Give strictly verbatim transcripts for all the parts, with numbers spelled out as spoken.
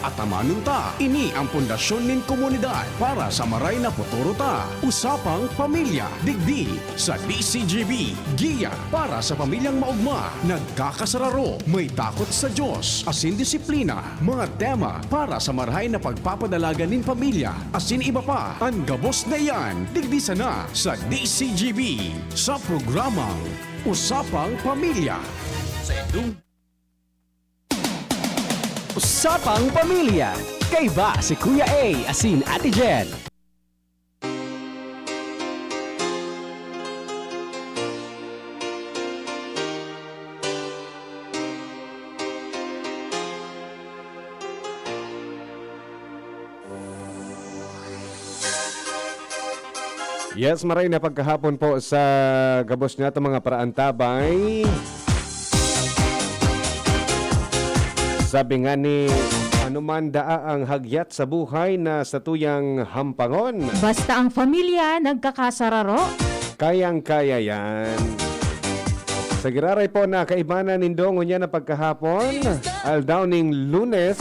Atamanon ta, ini ang pundasyon nin komunidad para sa maray na futuro ta. Usapang Pamilya, digdi sa D C G B. Giya para sa pamilyang maogma, nagkakasararo, may takot sa Diyos, asin disiplina. Mga tema para sa marahay na pagpapadalagan nin pamilya, asin iba pa. An gabos na iyan, digdi sana sa D C G B, sa programang Usapang Pamilya. Sa indong Usapang Pamilya. Kaiba si Kuya A asin Ate Jen. Yes, maray na pagkahapon po sa gabos niya itong mga paraantabay. Sabi nga ni, "Ano man daa ang hagyat sa buhay na satuyang hampangon." Basta ang pamilya nagkakasararo. Kayang-kaya yan. Sa giraray po na kaibanan nindo ngunyan na pagkahapon, aldaw ning Lunes,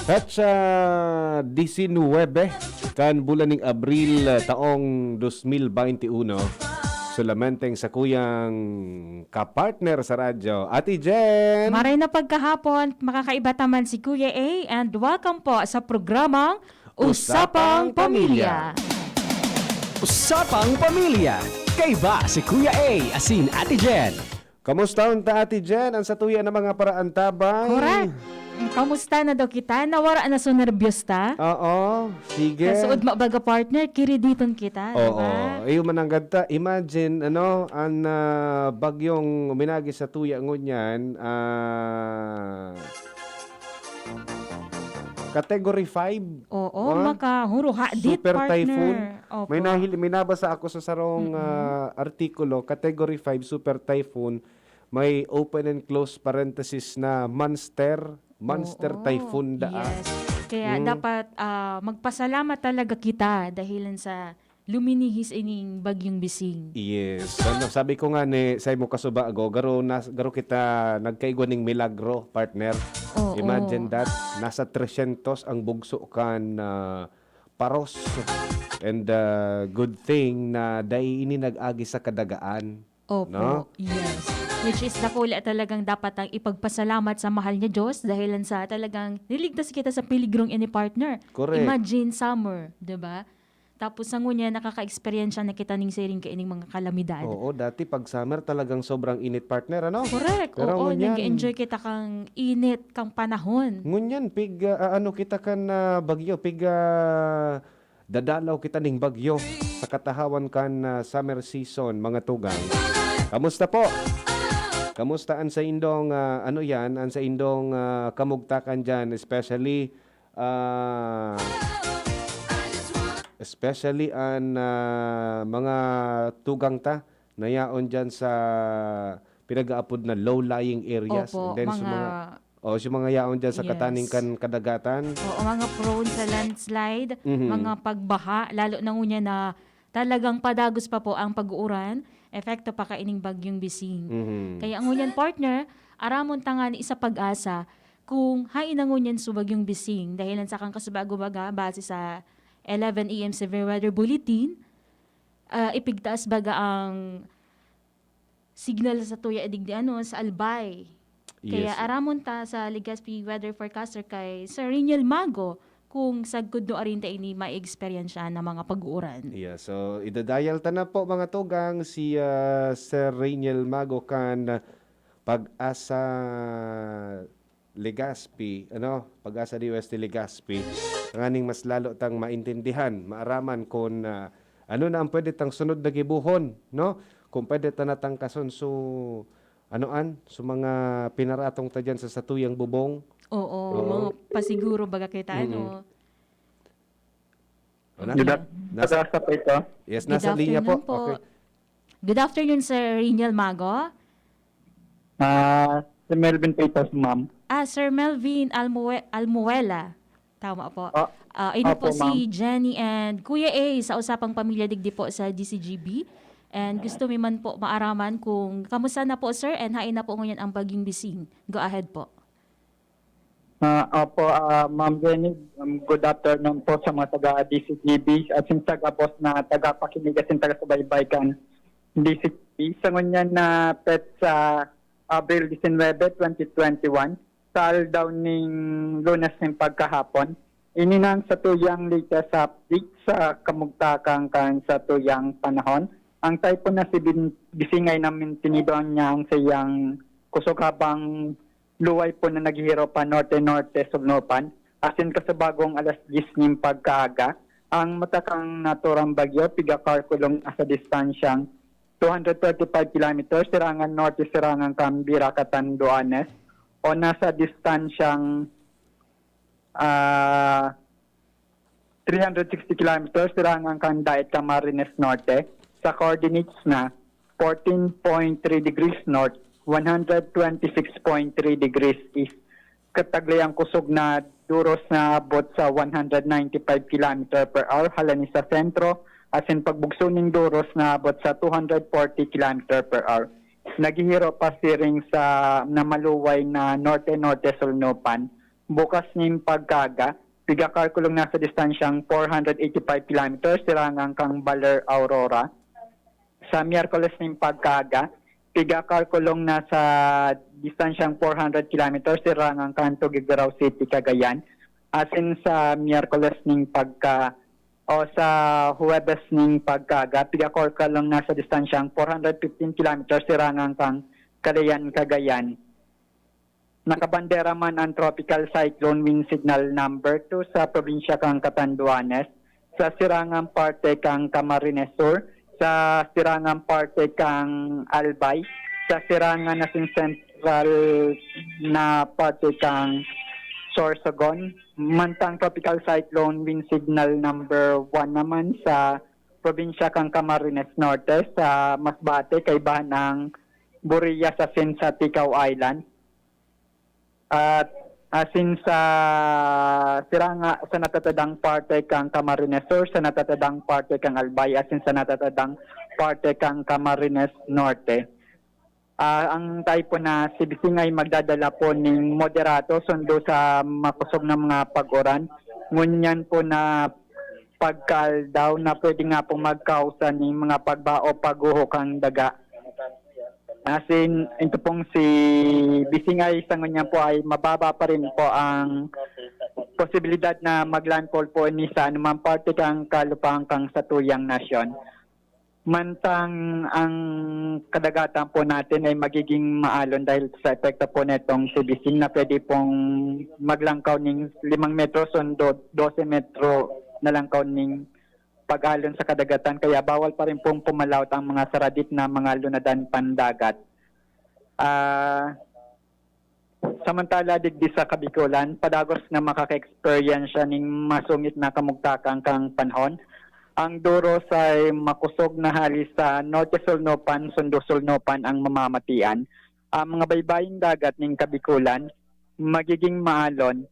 petsa disinwebe kan bulan ning Abril, taong dos mil baynte uno. Solamenteng sakuyang kapartner sa radyo, Ate Jen. Maray na pagkahapon, makakaiba ta man si Kuya A, and welcome po sa programang Usapang Pamilya. Usapang Pamilya. Kaiba si Kuya A asin Ate Jen. Kamusta unta, Ate Jen, ang satuya na mga paraantabay? Correct. Kamusta na daw kita? Nawara na so nerbyos ta? Oo, sige. Sa suod mabaga, partner, kiriditon kita, di Oo. ba? Iyo mananggad ta. Imagine, ano, ang, ah, bagyong minagi satuya ngunyan, ah, Category five. Oo, Ah? makahuruha dit, Super partner. Typhoon. Opo. May nahil-, may nabasa ako sa sarong, Mm-mm. ah, artikulo, Category five Super Typhoon, may open and close parenthesis na monster, monster Oo. typhoon daa. Yes. Kaya Mm. dapat, ah, magpasalamat talaga kita dahilan sa luminihis ining Bagyong Bising. Yes. Ano, sabi ko nga ni, sa imo kasubago, garo, nas-, garo kita nagkaigwa ning milagro, partner. Oo. Imagine that. Nasa tresyentos ang bugso kan, ah, paros. And, ah, good thing na dai ini nag-agi sa kadagaan. Opo, No? yes. Which is dakula talagang dapat ang ipagpasalamat sa mahal niya Diyos dahilan sa talagang niligtas kita sa peligrong ini, partner. Correct. Imagine summer, di ba? Tapos sa ngunyan, nakaka-eksperyensya na kita ning siring kaining mga kalamidad. Oo, dati pag summer talagang sobrang init, partner, ano? Correct. Pero Oo, ngunyan nag-enjoy kita kang init, kang panahon. Ngunyan, pig, ah, ano kita kan, ah, bagyo, pig, ah, dadalaw kita ning bagyo sa katahawan kan, ah, summer season, mga tugang. Kamusta po? Kamusta an saindong, ah, ano yan, an saindong, ah, kamugtakan dyan, especially, ah, especially an, ah, mga tugang ta na yaon dyan sa pinag-aapod na low-lying areas. Opo, And then sa mga mga, oh, sa mga yaon dyan sa Yes. kataning kan kadagatan. Oo, mga prone sa landslide, Mhm. mga pagbaha, lalo na ngunyan na talagang padagos pa po ang pag-uuran, epekto pa kaining Bagyong Bising. Mhm. Kaya ngunyan, partner, aramon ta ngani sa PAGASA kung hain na ngunyan so Bagyong Bising, dahilan sa kan kasubago baga, base sa eleven A M Severe Weather Bulletin, ah, ipigtaas baga ang signal sa tuya digdi, ano, sa Albay. Kaya Yes. aramon ta sa Legazpi weather forecaster kay Sir Reniel Mago kung sagkod no arin ta ini maeksperyensyahan na mga pag-uuran. Yeah, so idadayal ta na po, mga tugang, si, ah, Sir Reniel Mago kan PAGASA Legazpi, ano, PAGASA D O S T Legazpi, tanganing mas lalo tang maintindihan, maaraman kun, ah, ano na ang pwede tang sunod na gibohon, no? Kung pwede ta natangkason, so, ano an, so mga pinaratong ta diyan sa satuyang bubong. Oo, Oo. mga pasiguro baga kita, Mm-mm. ano? Wala? Good af-, Nasa, nasa po ito. Yes, Good nasa linya po. afternoon po. Okay. Good afternoon, Sir Reniel Mago. Ah, si Melvin po ito, ma'am. Ah, Sir Melvin Almue-, Almuela. Tama po. Ah, Ah, ini opo, po si ma'am. Jenny and Kuya A sa Usapang Pamilya digdi po sa D C G B. And gusto mi man po maaraman kung kamusta na po, sir, and hain na po ngunyan ang Bagyong Bising. Go ahead po. Ah, opo, ah, Ma'am Jenny, um, good afternoon po sa mga taga D C T V at sa gabos na tagapakinig at sa taga-subaybay kan D C T V. Sa ngunyan na petsa, Abril disinwebe, twenty twenty-one, sa aldaw ning Lunes ning pagkahapon, ini na ang satuyang latest update sa kamugtakan kan satuyang panahon. Ang typhoon na si Bin-, Bising ay namintinido niya ang sayang kusog habang luway po na naghihiro pa norte-norte, Sugnopan, asin kasubagong alas diyes nin pagkaaga, ang matakang naturang bagyo, pigakalkulong na sa distansyang two hundred thirty-five kilometers, sirangan norte, sirangan kan Virac, Catanduanes, o nasa distansyang, ah, three hundred sixty kilometers, sirangan kan Daet, Camarines Norte, sa coordinates na fourteen point three degrees north, one hundred twenty-six point three degrees east. Kataglay ang kusog na duros na abot sa one hundred ninety-five kilometer per hour halani sa sentro, asin pagbugso ning duros na abot sa two hundred forty kilometer per hour. Naghihiro pa siring sa na maluway na norte-norte sulnupan. Bukas ning pagkaaga, pigakalkulong na sa distansyang four hundred eighty-five kilometers, sirangan kan Baler, Aurora. Sa Miyerkules ning pagkaaga, pigakalkulong na sa distansyang four hundred kilometers, sirangan kan Tuguegarao City, Cagayan. Asin sa Miyerkules ning pagka, o sa Huwebes ning pagkaaga, pigakalkulong na sa distansyang four hundred fifteen kilometers, sirangan kan Calayan, Cagayan. Nakabandera man ang Tropical Cyclone Wind Signal Number Two sa probinsya kan Catanduanes, sa sirangan parte kan Camarines Sur, sa sirangan parte kan Albay, sa sirangan asin sentral na parte kan Sorsogon. Mantang Tropical Cyclone Wind Signal Number One naman sa probinsya kan Camarines Norte, sa Masbate, kaibahan ang Burillas asin sa Ticao Island. At asin sa siranga sa natatadang parte kan Camarines Sur, sa natatadang parte kan Albay, asin sa natatadang parte kan Camarines Norte. Ah, ang typhoon na si Bising ay magdadala po ning moderato sundo sa makosog na mga pag-uran. Ngunyan po na pagkaaldaw na pwede nga pong magkausa ning mga pagba o pagguho kan daga. Asin, ito pong si Bising ay sa ngunyan po ay mababa pa rin po ang posibilidad na mag-landfall po ini sa anumang parte kan kalupahan kan satuyang nasyon. Mantang ang kadagatan po natin ay magiging maalon dahil sa epekto po netong si Bising na pwede pong maglangkaw ning limang metro sundo dose metro na langkaw ning pag-alon sa kadagatan, kaya bawal pa rin pong pumalaot ang mga saradit na mga lunadan pandagat. Ah, samantala, digdi sa Kabikolan, padagos na makaka-eksperyensya ning masungit na kamugtakan kan panahon. Ang duros ay makosog na hali sa norte sulnopan, sundo sulnopan ang mamamatian. Ang mga baybaying dagat ning Kabikolan magiging maalon.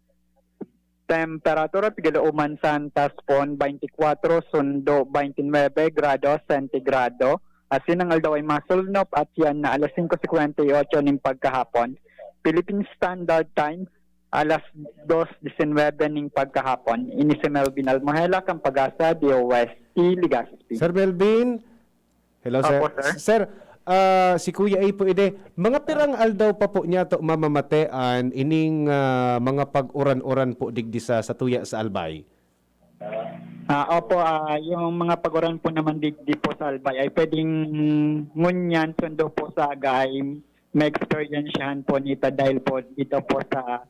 Temperatura, pigilooman sa antas pon, twenty-four sundo twenty-nine grado sentigrado. Asin ang aldaw ay masulnop at yan na alas singko singkwenta y otso ning pagkahapon. Philippine Standard Time, alas dos disinwebe ning pagkahapon. Ini si Melvin Almohela, kan Pag-asa, D O S T, Legazpi. Sir Melvin? Hello, sir. Opo, sir. Sir, ah, si Kuya A po ini. Mga pirang aldaw pa po niya to mamamatean ining, ah, mga pag-uran-uran po digdi sa, sa tuya sa Albay? Ah, opo, ah, yung mga pag-uran po naman digdi po sa Albay ay pwedeng ngunyan sundo po sa aga ay ma-experiensyahan po nita dahil po dito po sa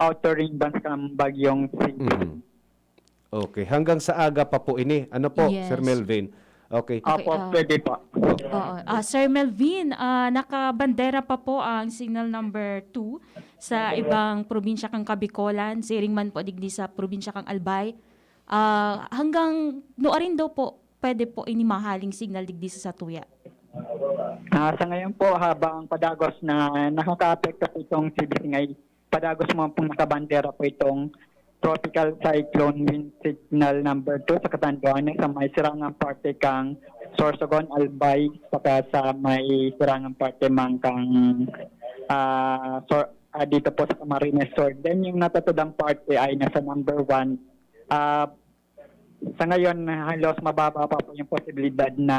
outer ring bands kan Bagyong Singkil. Mhm. Okay, hanggang sa aga pa po ini. Ano po, Yes. Sir Melvin? Okay. Okay, Opo, ah, pwede po. Oo. Ah, Sir Melvin, ah, nakabandera pa po ang signal number two sa ibang probinsya kan Kabikolan, siring man po digdi sa probinsya kan Albay. Ah, hanggang nuarin daw po, pwede po ini mahaling signal digdi sa satuya? Ah, sa ngayon po, habang padagos na nakakaapekto po itong si Bisingay, padagos mo pong nakabandera po itong Tropical Cyclone Wind Signal number two sa Catanduanes, sa may sirangang parte kang Sorsogon, Albay, saka sa may sirangang parte man kang, ah, Sor-, ah, dito po sa Camarines Sur. Then yung natatandang parte ay nasa number one. Ah, sa ngayon, halos mababa pa po yung posibilidad na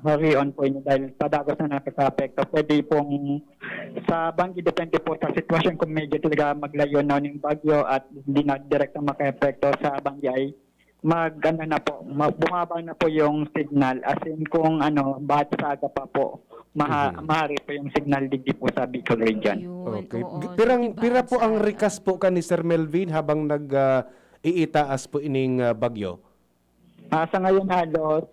harion po yun dahil padagos na nakakaapekto. Pwede pong sa Banggi, depende po sa sitwasyon kung medyo talaga maglayo na yung bagyo at hindi na direkta makaapekto sa Banggi ay mag, ano na po, ma-, bumaba na po yung signal. As in, kung ano, bahat sa aga pa po, maha-, Mhm. mahari po yung signal digdi po sa Bicol region. Ayun, Okay. oo, Di-, pirang, dati ba pira po sa ang aga? rikas po ka ni Sir Melvin habang nag, ah, iitaas po ining, ah, bagyo? Ah, sa ngayon halos,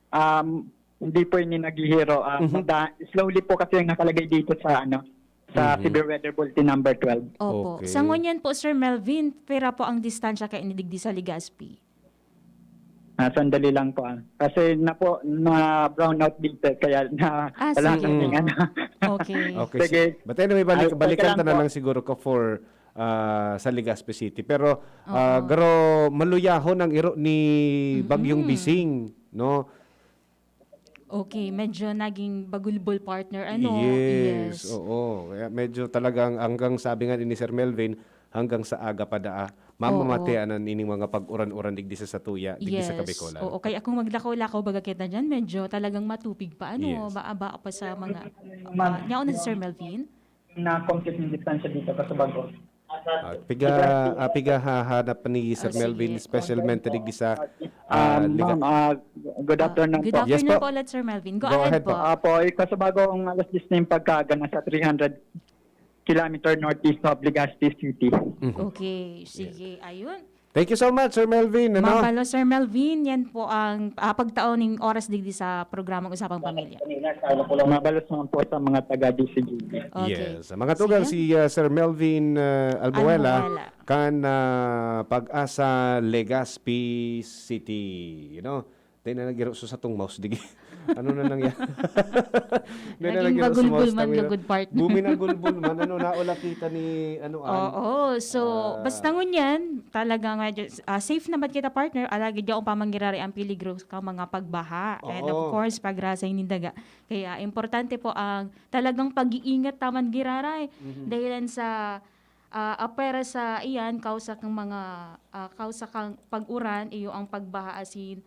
um, hindi po ini naghihiro. Ah, Mhm. mada-, slowly po kasi yung nakalagay dito sa, ano, sa Mhm. Severe Weather Bulletin number twelve. Opo. Okay. Sa ngunyan po, Sir Melvin, pira po ang distansya kaini digdi sa Legazpi? Ah, sandali lang po, ah. Kasi na po, na brownout dito, kaya na Ah, wala sige. kaming Mm. ano. Okay. Okay, Sige. si-, but anyway, balik-, Ay, balikan teka ta lang na po. lang siguro ko for, ah, sa Legazpi City. Pero, ah, Oo. garo maluyahon ang iro ni Bagyong Mm-mm. Bising, no? Okay, medyo naging bagulbol, partner, ano? Yes, Yes. oo. Kaya medyo talagang hanggang sabi nga ni Sir Melvin, hanggang sa aga pa daa, Oo. mamamatean an ining mga pag-uran-uran digdi sa satuya, digdi sa Yes. Kabikolan. Oo, kaya kung maglakaw-lakaw baga kita dyan, medyo talagang matupig pa, ano, Yes. maaba pa sa mga, ah, yaon na si Sir Melvin? Na complete yung distansya dito pa sa Bago. Ah, piga, ah, piga hahanap ni Sir Ah, Melvin, sige. specialmente digdi sa, ah, Um, Liga-, ma'am, ah, good Ah, afternoon good po. Yes afternoon po. po ulit, Sir Melvin. Go Go ahead ahead po. po. Apo, ikaw sa Bago, ang alas diyes na yung pagkaaga, nasa three hundred kilometer northeast of Legazpi City. Mhm. Okay, Yes. sige. Ayun. Thank you so much, Sir Melvin, ano? Mabalo, Sir Melvin, yan po ang, ah, pagtao ning oras digdi sa programang Usapang Pamilya. Mabalos naman po sa mga taga D C G B. Okay. Yes. Mga tugang, Sige. si, ah, Sir Melvin, ah, Albuela, Albuela. kan, ah, Pag-asa, Legazpi City, you know? Di na nagiro sa satong mouse, digi. Ano na nangyari? Di na Naging nagiro sa bagulbol mouse, man tangina. lugod, partner. Buminagulbol man, ano, naula kita ni, ano, an. Oo, so, Ah. basta ngunyan, talagang medyo, ah, safe naman kita, partner, alagad yaon pa man giraray ang peligro ka mga pagbaha. And of Oo. course, pagrasay nin daga. Kaya importante po ang talagang pag-iingat ta man giraray. Mhm. Dahilan sa, ah, apwera sa iyan, kausa kang mga, ah, kausa kang pag-uran, iyo ang pagbaha asin,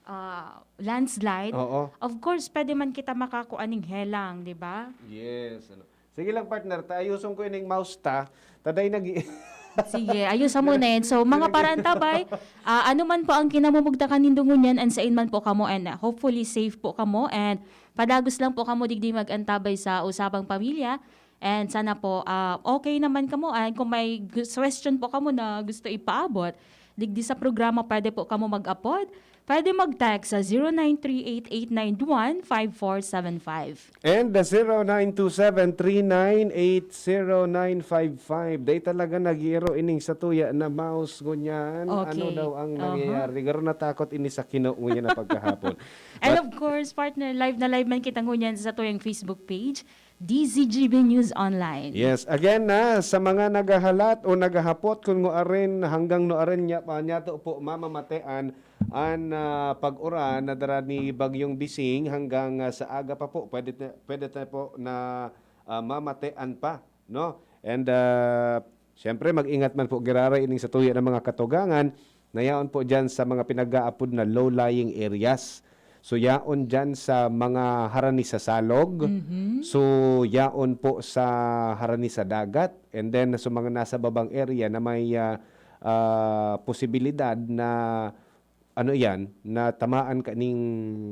ah, landslide. Oo. Of course, pwede man kita makakua ning helang, di ba? Yes, ano. Sige lang, partner, ta ayuson ko ining mouse ta. Ta dai nag- Sige, ayuson mo na yan. So, mga Nag- parantabay, ah, ano man po ang kinamumugtakan nindo ngunyan, an sain man po kamo, and, ah, hopefully safe po kamo, and padagos lang po kamo digdi mag-antabay sa Usapang Pamilya. And sana po, ah, okay naman kamo. And kung may gu-, question po kamo na gusto ipaabot, digdi sa programa, pwede po kamo mag-apod. Pwede mag-text sa zero nine three eight eight nine one five four seven five. And the zero nine two seven three nine eight zero nine five five. Dai talaga nag-iiro ining satuya na mouse, ngunyan. Ano Okay. daw ang Aha. nangyayari? Garo natakot ini sa kino ngunyan na pagkahapon. And But of course, partner, live na live man kita ngunyan sa satuyang Facebook page, D Z G B News Online. Yes, again na, sa mga naghahalat o naghahapot kun nguarin hanggang nuarin nya pa, nyato po mamamatean an, ah, pag-uran na dara ni Bagyong Bising hanggang, ah, sa aga pa po, pwede na, pwede na po na, ah, mamatean pa, no? And, ah, siyempre, mag-ingat man po giraray ining satuya na mga katugangan na yaon po diyan sa mga pinag-aapod na low-lying areas. So, yaon diyan sa mga harani sa salog. Mhm. So, yaon po sa harani sa dagat. And then, sa mga nasa babang area na may, ah, ah, posibilidad na, ano yan, na tamaan ka ning,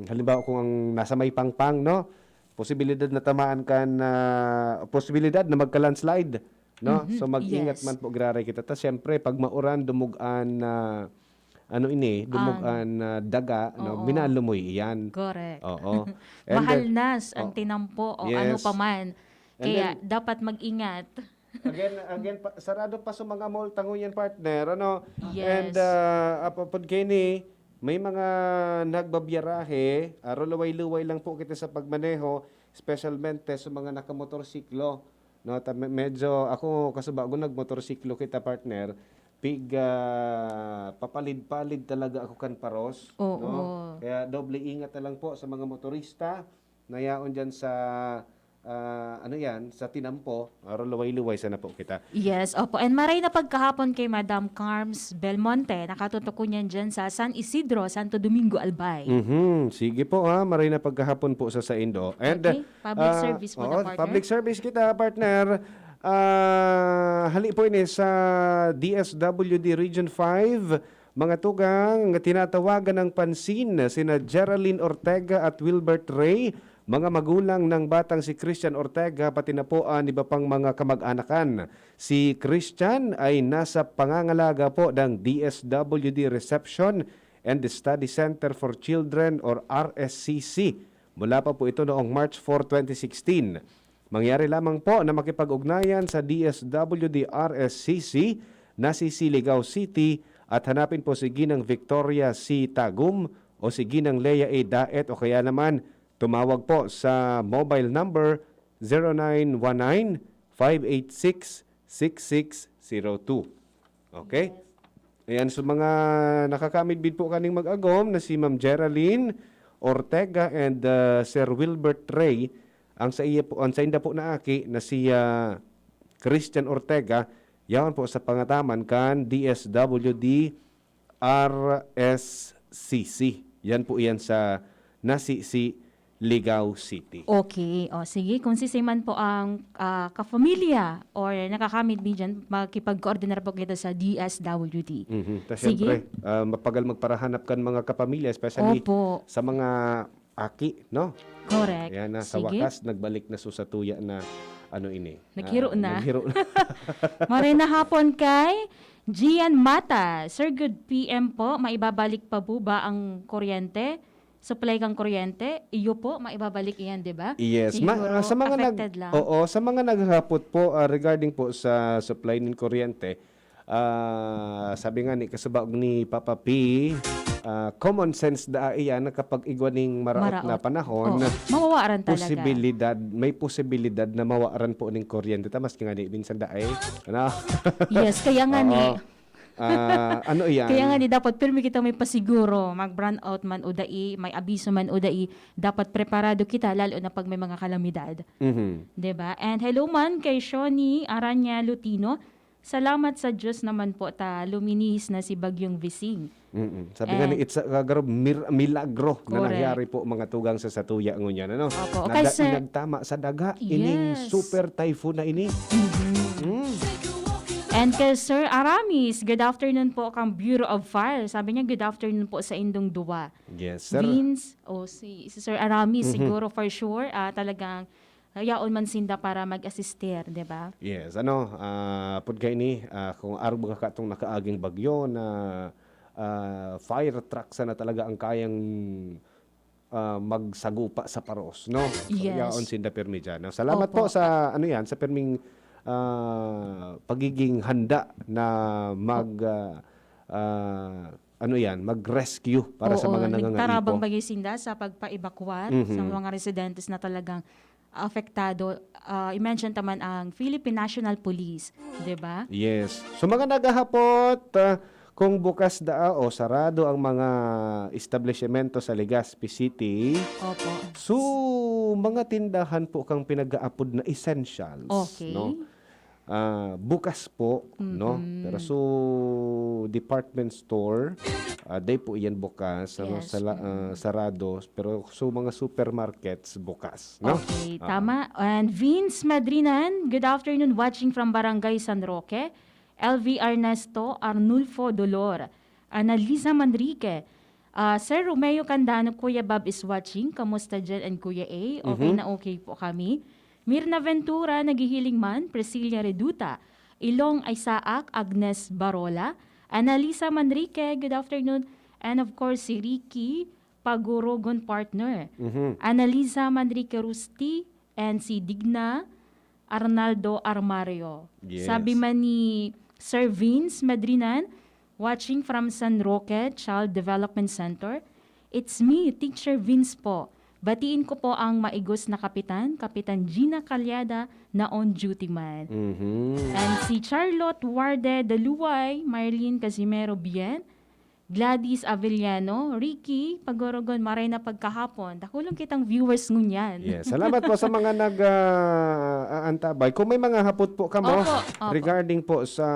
halimbawa, kung ang nasa may pangpang, no? Posibilidad na tamaan ka na, posibilidad na magka-landslide, no? Mhm, So, mag-ingat yes. man po, giraray kita. Tas, siyempre, pag mauran, dumugan na, ano ini, dumugan Ang na daga, no? Oo. Minalumoy iyan. Correct. Oo. And then, Mahalnas ang oh, tinampo o ano yes. pa man. And Kaya, then, dapat mag-ingat. Again, again, pa, sarado pa sa mga mall ta ngunyan, partner, ano? Yes. And, ah, apapod kaini, may mga nagbabiyarahe, ah, luway-luway lang po kita sa pagmaneho, specialmente sa mga nakamotorsiklo, no? Ta-, me-, medyo ako, kasubago nagmotorsiklo kita, partner, pig, ah, papalid-palid talaga ako kan paros, Oo. no? Kaya doble ingat na lang po sa mga motorista na yaon diyan sa ah, ano yan, sa tinampo, ah, luway-luway sana po kita. Yes, opo. And maray na pagkahapon kay Madam Carms Belmonte, nakatutok ko niyan dyan sa San Isidro, Santo Domingo, Albay. Mhm. Sige po ha, maray na pagkahapon po sa saindo. And, Okay, public ah, service po na, oo, partner. Public service kita, partner. Ah, hali po ini sa D S W D Region five, mga tugang, tinatawagan ng pansin sina Geraldine Ortega at Wilbert Rey, mga magulang ng batang si Christian Ortega, pati na po ang iba pang mga kamag-anakan. Si Christian ay nasa pangangalaga po ng D S W D Reception and Study Center for Children or R S C C. Mula pa po ito noong March four, twenty sixteen. Mangyari lamang po na makipag-ugnayan sa D S W D R S C C na si Siligao City at hanapin po si Ginang Victoria C. Tagum o si Ginang Lea A. Daet o kaya naman tumawag po sa mobile number zero nine one nine, five eight six, six six zero two. Okay? Ayan, so mga nakakamidbid po kaning mag-agom na si Ma'am Geraldine Ortega and, uh, Sir Wilbert Rey, ang sa iya po, ang sainda po na aki na si, uh, Christian Ortega, yaon po sa pangataman kan D S W D R S C C. Yan po yan sa Nasisi, Ligao City. Okay. O, sige. Kung sisay man po ang, ah, kafamilya or nakakamit mi dyan, makipag-coordinar po kita sa D S W D. Mhm. Ta Sige. Siyempre, ah, mapagal magparahanap kan mga kapamilya, especially Opo. sa mga aki, no? Correct. Ayan na, sa Sige. wakas, nagbalik na so sa tuya na ano ini. Naghiro Ah, na. Naghiro na. Maray na hapon kay Gian Mata. Sir, good P M po. Maibabalik pa po ba ang kuryente? Supply kang kuryente? Iyo po, maibabalik iyan, di ba? Yes. Ma-, Siguro ah, sa mga nag-, affected lang. Oo, sa mga naghahapot po, ah, regarding po sa supply nin kuryente, ah, sabi nga ni kasubaog ni Papa P, ah, common sense daa iyan na kapag igwa ning maraot, Maraot. na panahon, Oo. Mawawaran talaga. posibilidad, may posibilidad na mawaran po ning kuryente. Ta, maski nga ni minsan daay. Ano? Yes, kaya nga ni, Oo. Ah, ano iyan? Kaya nga ni dapat pirmi kita may pasiguro, mag-brownout man o dai, may abiso man o dai, dapat preparado kita lalo na pag may mga kalamidad, Mhm. 'di ba? And hello man kay Shoni Aranya Lutino. Salamat sa Diyos naman po ta luminis na si Bagyong Vising. Mm-mm. Sabi nga ni And Itza Kagaro, mir-, milagro na Correct. nangyari po mga tugang sa satuya ngunyan, ano? Opo. Nada-, Kay Sir nagtama sa daga, ining Yes. super typhoon na ini. Mhm. Mm. And kay Sir Aramis, good afternoon po kang Bureau of Fire. Sabi niya, good afternoon po sa indong duwa. Yes, sir. Vince, o si, si Sir Aramis, Mhm. siguro for sure, ah, talagang yaon man sinda para mag-assister, di ba? Yes, ano, ah, pud kaini, ah, kung arog ka katong nakaaging bagyo na, ah, fire truck sana talaga ang kayang, ah, magsagupa sa paros, no? So, Yes. yaon sinda pirmi dyan, no? Salamat Opo. po sa, ano yan, sa pirming, ah, pagiging handa na mag, ah, ah, ano yan, mag-rescue para sa Oo, mga nagtarabang nangangaipo. Bagay sinda sa pagpa-evacuate Mhm. sa mga residentes na talagang apektado. Ah, i-mention taman ang Philippine National Police, di ba? Yes. So, mga naghahapot, ah, kung bukas daa o sarado ang mga establishmento sa Legazpi City, Opo. so, mga tindahan po kang pinag-aapod na essentials, Okay. no? Ah, bukas po, no? Mhm. Pero so, department store, ah, day po yan bukas, ano, Yes. sa la-, ah, Mhm. sarado, pero so, mga supermarkets bukas, no? Okay, Ah. Tama. And Vince Madrinan, good afternoon, watching from Barangay San Roque. L V Ernesto, Arnulfo Dolor, Annalisa Manrique, ah, Sir Romeo Candano, Kuya Bob is watching. Kamusta dyan and Kuya A? Okay Mhm. na okay po kami. Mirna Ventura, naghihiling man. Priscilla Reduta, Ilong Isaac, Agnes Barola, Annalisa Manrique, good afternoon. And of course, si Ricky Pagurogon, partner. Mhm. Annalisa Manrique Rusti and si Digna Arnaldo Armario. Yes. Sabi man ni Sir Vince Madrinan, watching from San Roque Child Development Center, "It's me, Teacher Vince po. Batiin ko po ang maigos na kapitan, Kapitan Gina Calyada, na on duty man." Mhm. And si Charlotte Warde Daluway, Marlene Casimero Bien, Gladys Avellano, Ricky Pagorogon, maray na pagkahapon. Dakulon kitang viewers ngunyan. Yes. Salamat po sa mga nag, ah, aantabay. Kung may mga hapot po kamo, Opo, opo. regarding po sa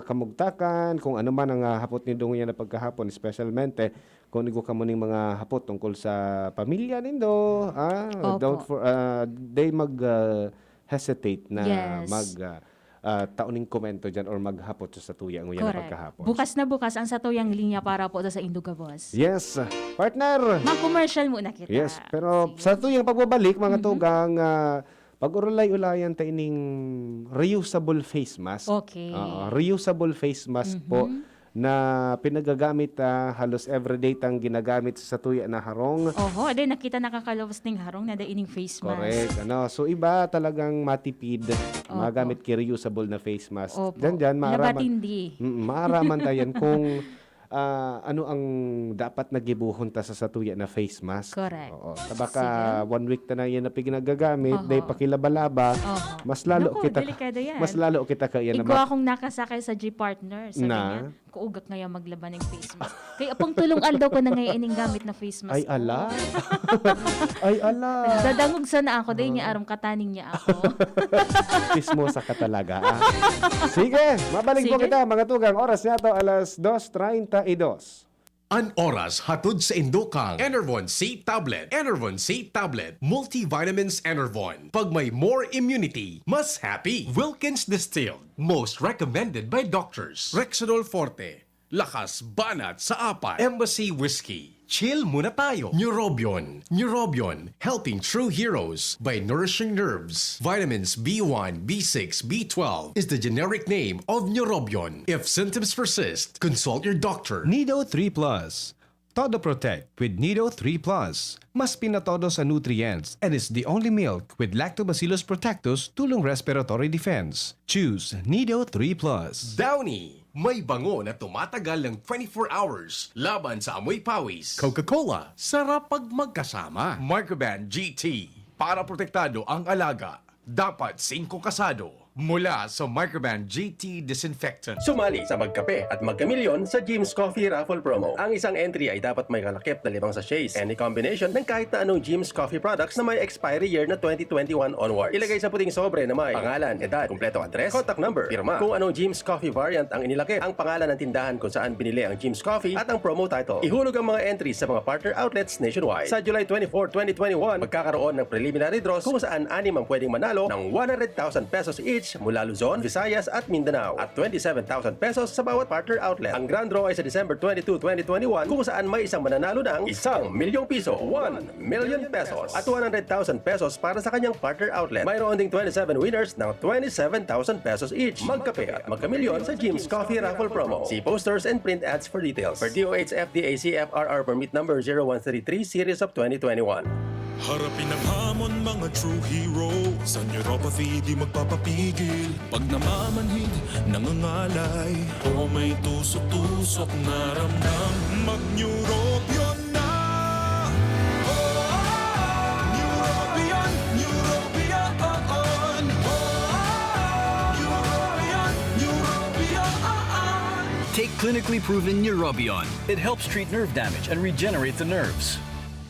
kamugtakan, kung ano man ang, ah, hapot nindo ngunyan na pagkahapon, espesyalmente kung igwa kamo ning mga hapot tungkol sa pamilya nindo, ah, Opo. don't for, ah, they mag, ah, hesitate na Yes. mag, ah, ah, tao ning komento dyan or maghapot sa satuya ngunyan na Correct. pagkahapon. Bukas na bukas ang satuyang linya para po sa, sa Indugabos. Yes, partner! Mag-commercial muna kita. Yes, pero Sige. sa tuyang pagbabalik, mga Mhm. tugang, ah, pag-urulay-ulayan ta ining reusable face mask. Okay. Oo, reusable face mask po Mhm. na pinagagamit, ah, halos everyday tang ginagamit sa satuya na harong. Oho, then nakita nakakalabos ning harong na dai ining face mask. Correct. Ano, so iba talagang matipid, Opo. magamit ki reusable na face mask. Opo. Diyan, diyan, Iba maaraman, tindi. mm, maaraman ta yan kung, ah, ano ang dapat na gibohon ta sa satuya na face mask. Correct. Oo. Ta baka Sige. one week ta na yan na pignagamit, Oho. dai pakilabalaba, Oho. mas lalo Naku, kita, delikado yan. mas lalo kita kaya na Igwa ma- akong nakasakay sa jeep partner, sabi Na? niya, "Kuugak ngaya maglaba ning face mask." Kaya apang tulong aldaw ko na ngaya ining gamit na face mask Ay, ko. ala. Ay, ala. Nagdadangog sana ako, dahil niya Oo. aram kataning niya ako. Chismosa ka talaga, ah. Sige, mabalik po Sige. kita, mga tugang. Oras niya to, alas dos treinta y dos. An oras hatod sa indo kan Enervon C Tablet. Enervon C Tablet. Multivitamins Enervon. Pag may more immunity, mas happy. Wilkins Distilled. Most recommended by doctors. Rexidol Forte. Lakas banat sa apat. Embassy Whiskey. Chill muna tayo. Neurobion. Neurobion. Helping true heroes by nourishing nerves. Vitamins B one, B six, B twelve is the generic name of Neurobion. If symptoms persist, consult your doctor. Nido three Plus. Todo Protect with Nido three Plus. Mas pinatodo sa nutrients and is the only milk with Lactobacillus protectus tulong respiratory defense. Choose Nido three Plus. Downy, may bango na tumatagal ng twenty-four hours laban sa amoy pawis. Coca-Cola, sarap pag magkasama. Microban G T, para protektado ang alaga, dapat singko kasado. Mula sa Microban G T Disinfectant. Sumali sa Magkape at Magkamilyon sa Jim's Coffee Raffle Promo. Ang isang entry ay dapat may kalakip na limang sachets, any combination ng kahit na anong Jim's Coffee products na may expiry year na twenty twenty-one onwards. Ilagay sa puting sobre na may pangalan, edad, kumpletong address, contact number, pirma. Kung anong Jim's Coffee variant ang inilakip, ang pangalan ng tindahan kung saan binili ang Jim's Coffee at ang promo title. Ihulog ang mga entries sa mga partner outlets nationwide. Sa July twenty-four, twenty twenty-one, magkakaroon ng preliminary draws kung saan anim ang pwedeng manalo ng one hundred thousand pesos each mula Luzon, Visayas at Mindanao at twenty-seven thousand pesos sa bawat partner outlet. Ang grand draw ay sa December twenty-two, twenty twenty-one, kung saan may isang mananalo ng isang milyong piso, one million pesos, at one hundred thousand pesos para sa kanyang partner outlet. Mayroon ding twenty-seven winners ng twenty-seven thousand pesos each. Magkape at magkamilyon sa Jim's Coffee Raffle Promo. See posters and print ads for details. Per D O H F D A C F R R Permit Number zero one three three, Series of twenty twenty-one. Harapin ang hamon, mga true hero. Sa neuropathy, di magpapapigil. Pag namamanhid, nangangalay. O may tusok-tusok na ramdam. Mag-Neurobion na! Neurobion, Neurobion, Neurobion, Neurobion. Take clinically proven Neurobion. It helps treat nerve damage and regenerate the nerves.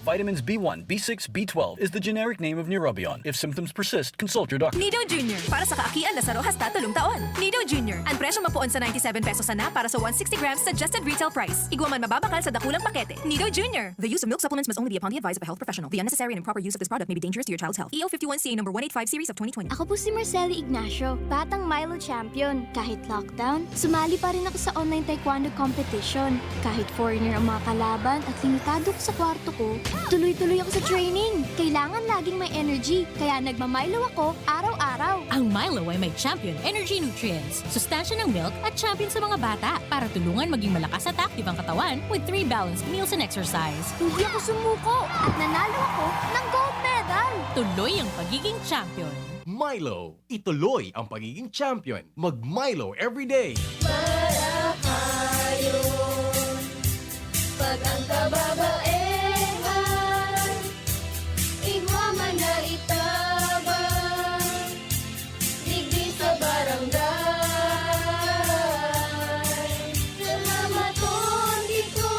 Vitamins B one, B six, B twelve is the generic name of Neurobion. If symptoms persist, consult your doctor. Nido Junior. Para sa kaakian na saro hasta tolong taon. Nido Junior. Ang presyong mapoon sa ninety-seven pesos sana para sa one sixty grams suggested retail price. Igwa man mababakal sa dakulang pakete. Nido Junior. The use of milk supplements must only be upon the advice of a health professional. The unnecessary and improper use of this product may be dangerous to your child's health. E O fifty-one C A number one eight five series of twenty twenty. Ako po si Marcelo Ignacio, batang Milo champion. Kahit lockdown, sumali pa rin ako sa online taekwondo competition. Kahit foreigner ang mga kalaban at limitado ko sa kwarto ko, tuloy-tuloy ako sa training. Kailangan laging may energy, kaya nagma-Milo ako araw-araw. Ang Milo ay may Champion Energy Nutrients, sustansya ng milk at champion sa mga bata para tulungan maging malakas at active ang katawan with three balanced meals and exercise. Hindi ako sumuko at nanalo ako ng gold medal. Tuloy ang pagiging champion. Milo, ituloy ang pagiging champion. Mag-Milo everyday. Marahayon, pag ang kababaehan, igwa man na itabang, digdi sa barangay. Salamaton, di ko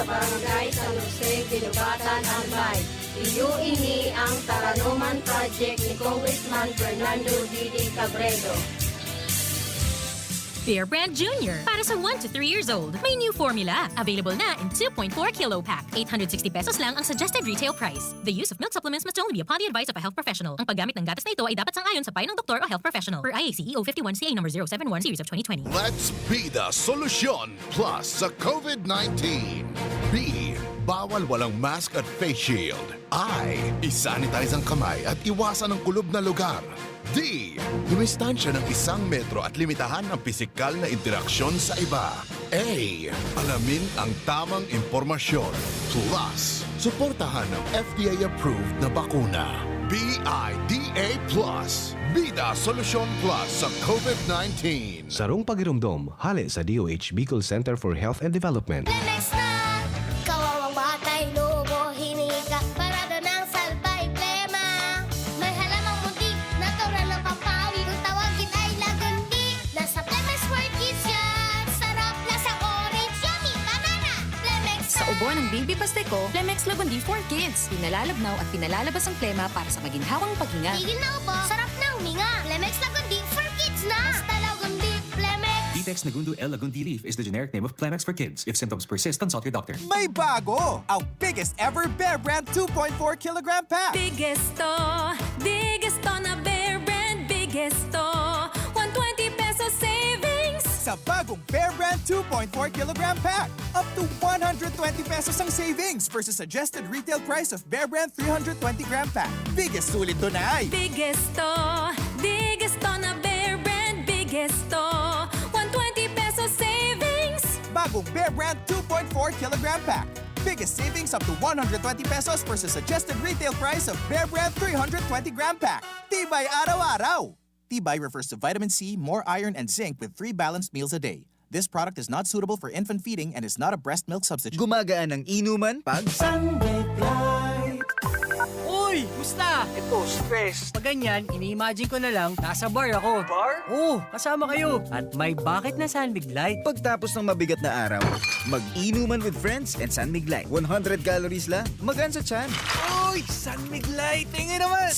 Barangay San Jose, Guinobatan, Albay. Iyo ini ang Taranoman Project ni Congressman Fernando Didi Cabredo. Bear Brand Junior para sa one to three years old. May new formula. Available na in two point four kilo pack. Eight hundred sixty pesos lang ang suggested retail price. The use of milk supplements must only be upon the advice of a health professional. Ang paggamit ng gatas na ito ay dapat sang-ayon sa payo ng doktor o health professional. Per I A C E O fifty-one C A number zero seven one series of twenty twenty. Let's be the solution plus sa COVID nineteen. B. Bawal walang mask at face shield. I. I-sanitize ang kamay at iwasan ang kulob na lugar. D. Dumistansya ng isang metro at limitahan ang pisikal na interaksyon sa iba. A. Alamin ang tamang impormasyon. Plus, suportahan ng F D A-approved na bakuna. B I D A plus. Bida Solusyon Plus sa COVID nineteen. Sarong pagiromdom, hale sa D O H Bicol Center for Health and Development. Lemex na! Kawawang batay, lobo, hinika, parada ng salbay, plema. May halamang muntik, natural na pampawi. Kung tawagin ay lagundi, nasa Lemex for Kids yan. Sarap, lasang orange, yummy, banana. Lemex Sa ubo ng baby paste ko, Lemex Lagundi for Kids. Pinalalabnaw at pinalalabas ang plema para sa maginhawang paghinga. Tigil na ubo, sarap na huminga. Lemex Lagundi for Kids na. Basta Lagundi, Lemex. Vitex Nagundo L Lagundi Leaf is the generic name of Clemex for kids. If symptoms persist, consult your doctor. May bago! Ang biggest ever Bear Brand two point four kilogram pack! Biggest to, biggest to na Bear Brand, biggest to. One twenty pesos savings. Sa bagong Bear Brand two point four kilogram pack, up to one hundred twenty pesos ang savings versus suggested retail price of Bear Brand three hundred twenty gram pack. Biggest sulit to na ay! Biggest to, biggest to na Bear Brand, biggest to. One twenty pesos savings. Bagong Bear Brand two point four kilogram pack. Biggest savings up to one hundred twenty pesos versus suggested retail price of Bear Brand three hundred twenty gram pack. Tibay araw-araw! Tibay refers to vitamin C, more iron, and zinc with three balanced meals a day. This product is not suitable for infant feeding and is not a breast milk substitute. Gumagaan ang inuman pag Sunbet Light. Uy! Musta? Ito, stress. Pag ganyan, ini-imagine ko na lang, nasa bar ako. Bar? Oo, kasama kayo. At may bakit na San Mig Light. Pagtapos ng mabigat na araw, mag-inuman with friends and San Mig Light. One hundred calories lang, magaan sa tiyan. Uy! San Mig Light! Tingin naman!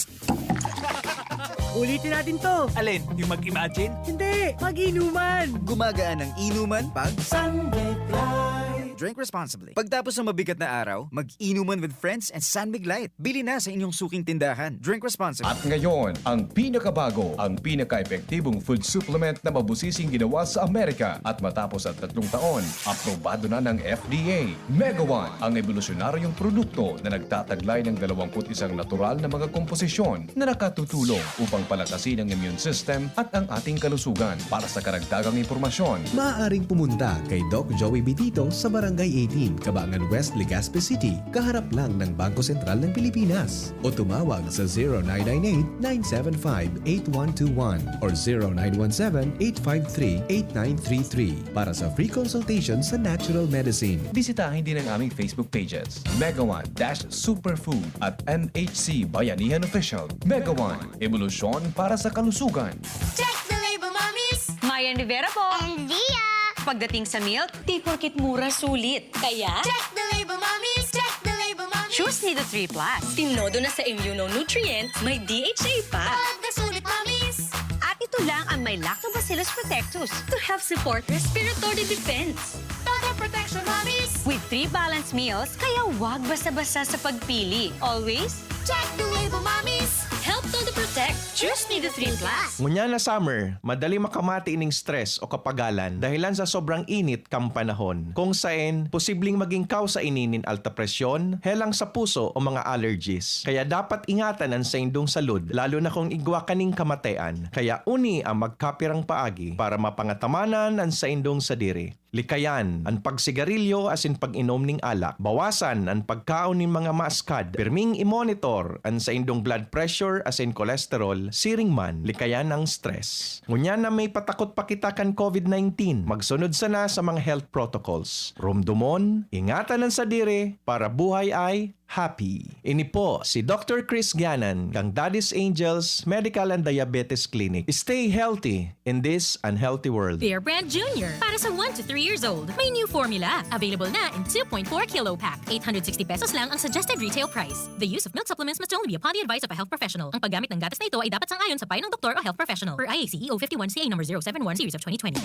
Ulitin natin to. Alin? Yung mag-imagine? Hindi, mag-inuman. Gumagaan ang inuman pag Sunbet Light. Drink responsibly. Pagtapos ng mabigat na araw, mag-inuman with friends and San Mig Light. Bili na sa inyong suking tindahan. Drink responsibly. At ngayon, ang pinakabago, ang pinaka-epektibong food supplement na mabusising ginawa sa Amerika at matapos ang tatlong taon, aprobado na ng F D A. Megawan, ang ebolusyonaryong produkto na nagtataglay ng dalawampu't isang natural na mga komposisyon na nakatutulong upang palakasin ang immune system at ang ating kalusugan. Para sa karagdagang impormasyon, Maaaring pumunta kay Doc Joey Bitito sa Barangay eighteen, Cabangan West, Legazpi City, kaharap lang ng Bangko Sentral ng Pilipinas. O tumawag sa zero nine nine eight, nine seven five, eight one two one or zero nine one seven, eight five three, eight nine three three para sa free consultation sa natural medicine. Bisitahin din ang aming Facebook pages, Megawan dash Superfood at M H C Bayanihan Official. Megawan, ebolusyon para sa kalusugan. Check the label, mommies! Mayan Rivera po. And Dia! Pagdating sa milk, di porkit mura, sulit. Kaya, Check the label, mommies! Check the label, mommies! Choose Nido three plus. Tinodo na sa immunonutrient, may D H A pa. Pag nasulit, mommies! At ito lang ang may Lactobacillus protectus to help support respiratory defense. Todo protection, mommies! With three balanced meals, kaya wag basa-basa sa pagpili. Always, Check the label, mommies! help Todo Protect. Choose Nido three plus. Ngunyan na summer, madali makamati ning stress o kapagalan dahilan sa sobrang init kan panahon, kung saen posibleng maging kausa ini nin alta presyon, helang sa puso o mga allergies. Kaya dapat ingatan an saindong salud, lalo na kung igwa kaning kamatean. Kaya uni ang magkapirang paagi para mapangatamanan an saindong sadiri. Likayan an pagsigarilyo asin pag-inom nin alak. Bawasan an pagkaon nin mga maaskad. Pirming i-monitor an saindong blood pressure asin cholesterol siring man likayan an stress. Ngunyan na may patakot pa kita kan COVID nineteen, magsunod sana sa mga health protocols. Rumdomon, ingatan an sadiri para buhay ay happy. Ini po si Doctor Chris Ganan kang Daddy's Angels Medical and Diabetes Clinic. Stay healthy in this unhealthy world. Bear Brand Junior. Para sa one to three years old, may new formula. Available na in two point four kilo pack. Eight hundred sixty pesos lang ang suggested retail price. The use of milk supplements must only be upon the advice of a health professional. Ang paggamit ng gatas na ito ay dapat sang-ayon sa payo ng doktor o health professional. Per I A C E O fifty-one C A number zero seven one series of twenty twenty.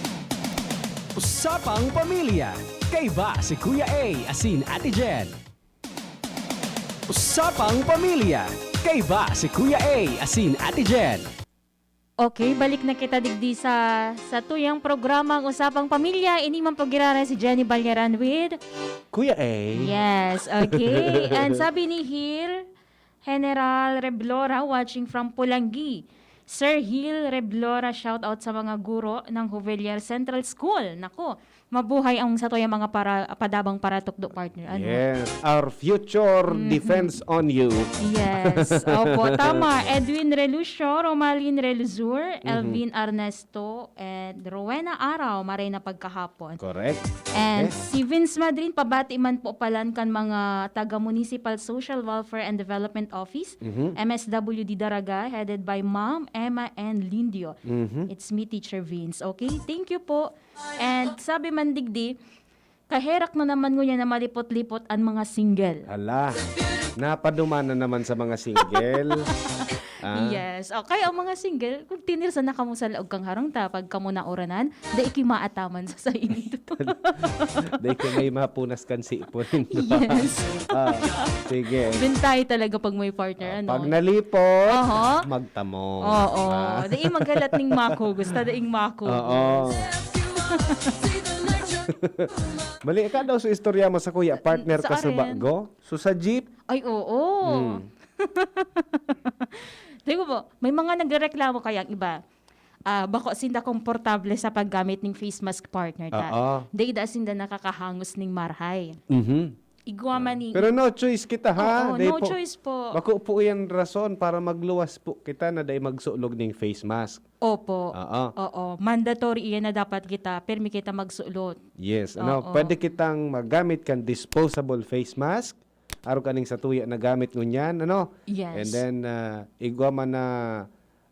Usapang Pamilya. Kaiba si Kuya A asin Ate Jen. Usapang Pamilya. Kaiba si Kuya A asin Ate Jen. Okay, balik na kita digdi sa satuyang programang Usapang Pamilya. Ini man po giraray si Jenny Balyaran with Kuya A. Yes, okay. And sabi ni Hil, General Reblora, watching from Pulanggi. Sir Hil Reblora, shout out sa mga guro ng Jovellar Central School. Nako, mabuhay ang satuyang mga para, padabang paratukdo, partner. Ano? Yes, our future depends on you. Yes. Opo, tama. Edwin Relucio, Romalin Reluzur, Elvin Ernesto, and Rowena Araw, maray na pagkahapon. Correct. And Okay. si Vince Madrin, pabati man po palan kan mga taga Municipal Social Welfare and Development Office, Mhm. M S W D Daraga, headed by Ma'am Emma N. Lindio. Mhm. It's me, Teacher Vince. Okay? Thank you po. And sabi man digdi, kaherak na naman ngunyan na malipot-lipot an mga single. Hala, napaduman na naman sa mga single. Ah, Yes. Okay, ang mga single, kung tinirsa na kamo sa laog kang harong ta, pag kamo nauranan, dai ki maataman sa sainit. Dai ki may mapunas kan sipon. Yes. Ah, sige. Bintay talaga pag may partner, ano? Pag nalipot, Aha. magtamo. Oo. Diba? Dai maghalat ning mako. Gusta daing mako. Oo. Mali ka daw sa istorya mo sa kuya, partner Sa ka sa aren. bago? So sa jeep? Ay, oo. Hmm. Di ko po, may mga nagrereklamo kaya ang iba. Ah, bako sinda komportable sa paggamit ning face mask, partner ta. Oo. Dai da sinda nakakahangos ning marhay. Mhm. Igwa man ni Pero no choice kita ha. Oo, Dai no po, choice po. Bako po yan rason para magluwas po kita na dai magsulog ning face mask. Opo. Oo. Oo. Mandatory iyan na dapat kita, permi kita magsulot. Yes, ano, Oo. pwede kitang magamit kan disposable face mask. Araw kaning sa tuya na gamit ngunyan, ano? Yes. And then, ah, igwa man na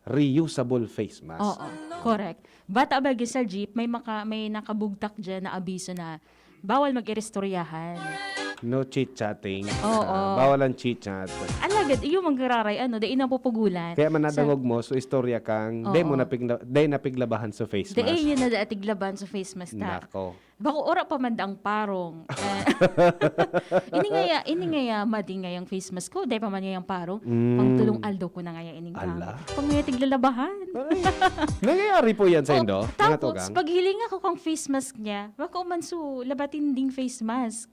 reusable face mask. Oo, correct. Bata ba sa jeep, may maka, may nakabugtak dyan na abiso na bawal mag-iristoryahan. No chit-chatting. Oo. Ah, bawal ang chit-chat. Alagad, iyo manggararay, ano, dai napupugulan. Kaya man Sa- nadangog mo, so istorya kang, Oo. day mo napigla, day napiglabahan sa face Dai mask. Yun na daatig laban sa face mask ta. Nako. Bako ora pa man daang parong. Eh, ini ngaya, ini ngaya, madi ngayang face mask ko, dai pa man ngayang parong. Mm. Pang tulong aldo ko na ngaya ining Ala. Pang ngaya tiglalabahan. Ay, nangyayari po yan sa Oh, Indo, mga tapos, tugang? Paghiling ako kang face mask niya, bako man su, labatin ding face mask.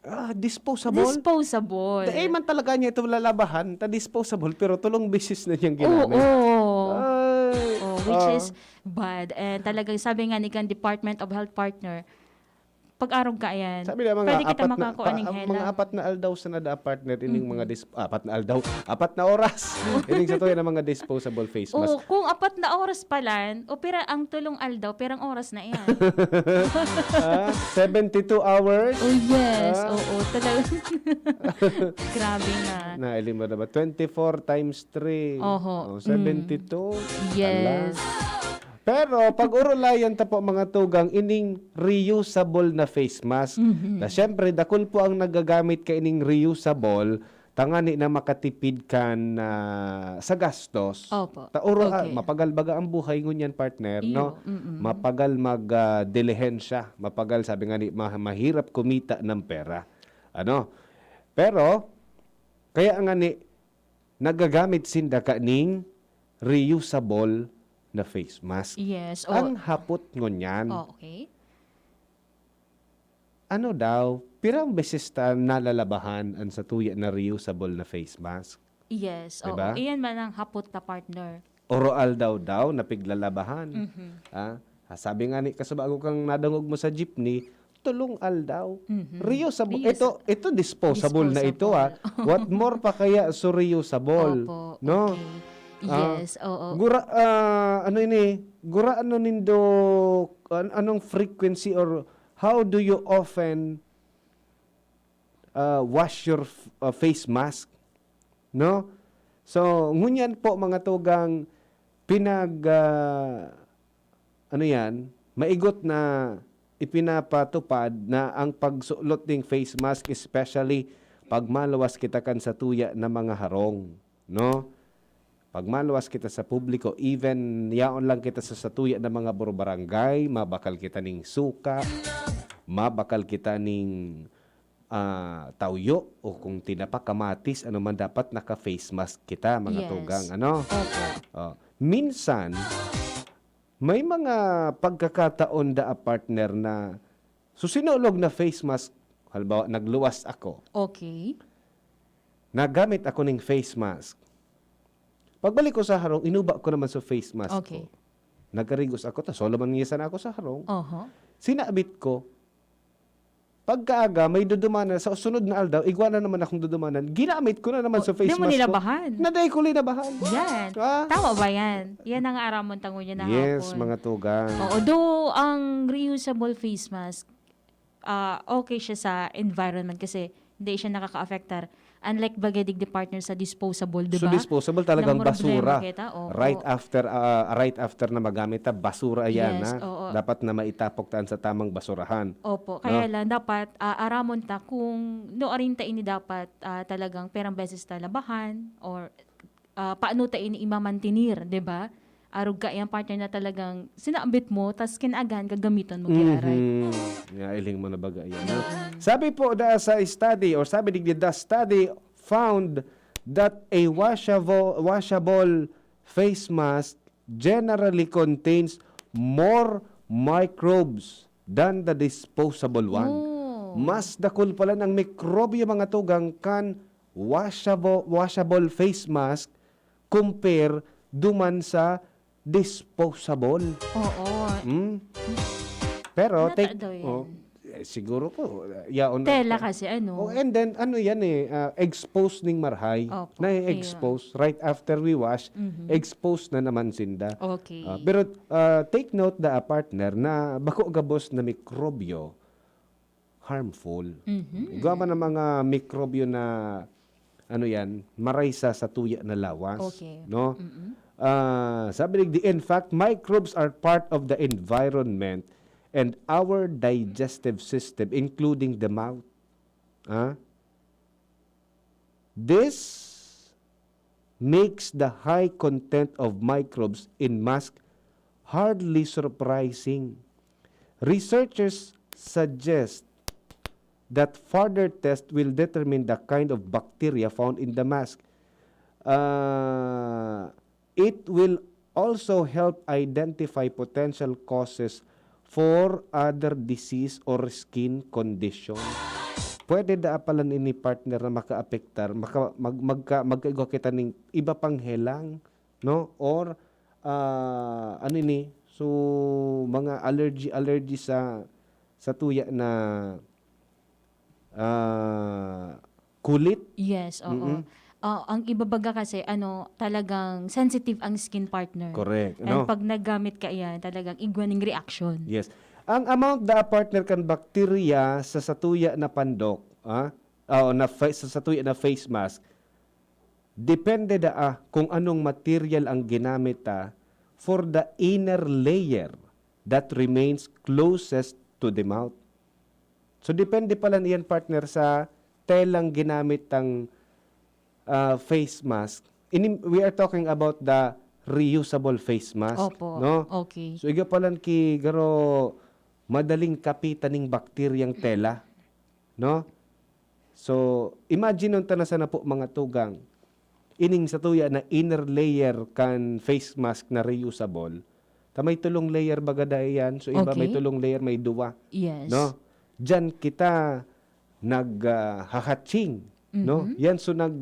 Ah, disposable? Disposable. Dai man talaga niya ito lalabahan, ta disposable, pero tulong bisis na niyang Oo. ginamit. Ay, Oh, which ah. is bad. And talagang sabi nga ni kan Department of Health partner, pag-arog ka yan, Sabi na mga pwede kita apat na, makakuha pa- ng ang hela. Mga apat na aldaw sa nada partner ining mga dis- apat na aldaw, apat na oras. Ining sa tuya na mga disposable face Oo, mask. Kung apat na oras pa lang, o pira ang tulong aldaw, pirang oras na yan. Ah, seventy-two hours. Oh yes, Ah. Oo, talaga. Grabe na. Nailim mo na ba? Twenty-four times three. Oho. Oh, seventy-two. Yes. Ala. Pero pag urulayan ta po mga tugang, ining reusable na face mask. Mhm. Na syempre, dakul po ang nagagamit ka ining reusable, tangani na makatipid kan ah, sa gastos. Opo. Ta uro, ah, Okay. mapagal baga ang buhay ngunyan, partner, Iyo, no? mm-mm. Mapagal mag ah, dilihensya, mapagal, sabi nga ni, ma- mahirap kumita ng pera. Ano? Pero kaya nga ni nagagamit sinda kaning reusable na face mask. Yes. Oh, Ang hapot ngunyan, oh, okay. ano daw, pirang beses ta nalalabahan ang satuya na reusable na face mask? Yes. Diba? Oo. Iyan man ang hapot na partner. Oroal daw daw na piglalabahan. Mhm. Ah, sabi nga ni, kasubago kang nadangog mo sa jeepney, tulong aldaw. Mhm. Reusable. Reusable. Ito, ito disposable na ito, ah. Disposable. What more pa kaya so reusable? Opo. No? Okay. Ah, Yes, oo. Gura, ah, ano ini? Gura ano nindo, an- anong frequency or how do you often ah, wash your f- ah, face mask, no? So, ngunyan po, mga tugang, pinag ah, ano 'yan, maigot na ipinapatupad na ang pagsulot ning face mask, especially pag maluwas kita kan satuya na mga harong, no? Pag maluwas kita sa publiko, even yaon lang kita sa satuya na mga buro-barangay, mabakal kita ning suka, mabakal kita ning, ah, tawyo o kung tinapa, kamatis, ano man, dapat naka-face mask kita, mga Yes. tugang, ano? Opo. Oh, minsan, may mga pagkakataon da, a partner, na so sinulog na face mask, halimbawa, nagluwas ako, Okay. nagamit ako ning face mask. Pagbalik ko sa harong, inuba ko naman sa face mask Okay. ko. Nagarigos ako, ta solo man niya sana ako sa harong. Oho. Sinabit ko, pagkaaga, may dudumanan, sa sunod na aldaw, igwa na naman akong dudumanan, ginamit ko na naman Oh, sa face di mo mask ko. nilabahan? Na dai ko linabahan. Yan. Ah. Tama ba yan? Yan ang aramon tango niya na Yes, hapon. mga tugang. Oo, do ang reusable face mask, ah, okay siya sa environment kasi hindi siya nakaka-afektar. Unlike baga digdi partner sa disposable, di So, ba? disposable talagang Na murag dai basura. makita, opo. Right after, ah, right after na magamit ta, basura yan, Yes, ha? oo. Dapat na maitapok taan sa tamang basurahan. Opo, No? kaya lang dapat, ah, aramon ta kung nuarin ta ini dapat, ah, talagang perang beses ta labahan or, ah, paano ta ini imamantinir, di ba? Arog ka iyang partner na talagang sinambit mo, tas kinaagahan gagamiton mo, Mhm. giraray. Nga, iling mo na baga yan, no? Sabi po da sa study, or sabi digdi, the study found that a washable, washable face mask generally contains more microbes than the disposable one. Oh. Mas dakul pala ang mikrobyo, mga tugang, kan washable, washable face mask compare duman sa disposable. Oo. Hmm? Pero Nata take, daw yan. oh, eh, siguro po, uh, yaon na Tela kasi, ano. Oh, and then, ano yan eh, ah, expose ning marhay. Opo. Na-expose right after we wash, Mhm. expose na naman sinda. Okay. Ah, pero, ah, take note da, a partner, na bako gabos na mikrobyo, harmful. Mhm. Igwa man ang mga mikrobyo na, ano yan, maray sa satuya na lawas, Okay. no? Mm-mm. Ah, sabi ni, in fact, microbes are part of the environment and our digestive system, including the mouth. Ah? This makes the high content of microbes in mask hardly surprising. Researchers suggest that further test will determine the kind of bacteria found in the mask. Uh, it will also help identify potential causes for other disease or skin condition. Pwede daa pala ini, partner, na makaapektar, maka-, mag-, magka-, magkaigwa kita ning iba pang helang, no? Or, ah, ano ini? So, mga allergy, allergy sa, sa tuya na, ah, kulit. Yes, oo. Mm-mm. Ah, ang iba baga kasi, ano, talagang sensitive ang skin, partner. Correct, And no? pag nagamit ka iyan, talagang igwa ning reaction. Yes. Ang amount da, partner, kan bakterya sa satuya na pandok, ah, o na fa-, sa satuya na face mask, depende daa kung anong material ang ginamit ta for the inner layer that remains closest to the mouth. So, depende pala iyan, partner, sa telang ginamit tang, ah, face mask. Ini, we are talking about the reusable face mask, Opo. no? Okay. So, igwa palan ki garo madaling kapitan ning bakteryang tela, no? So, imagine ta na sana po, mga tugang, ining satuya na inner layer kan face mask na reusable, ta may tulong layer baga dai yan. So, iba may Okay. tulong layer, may duwa, Yes. no? Diyan kita nag, ah, hahatching, no? Mhm. Yan, so nag,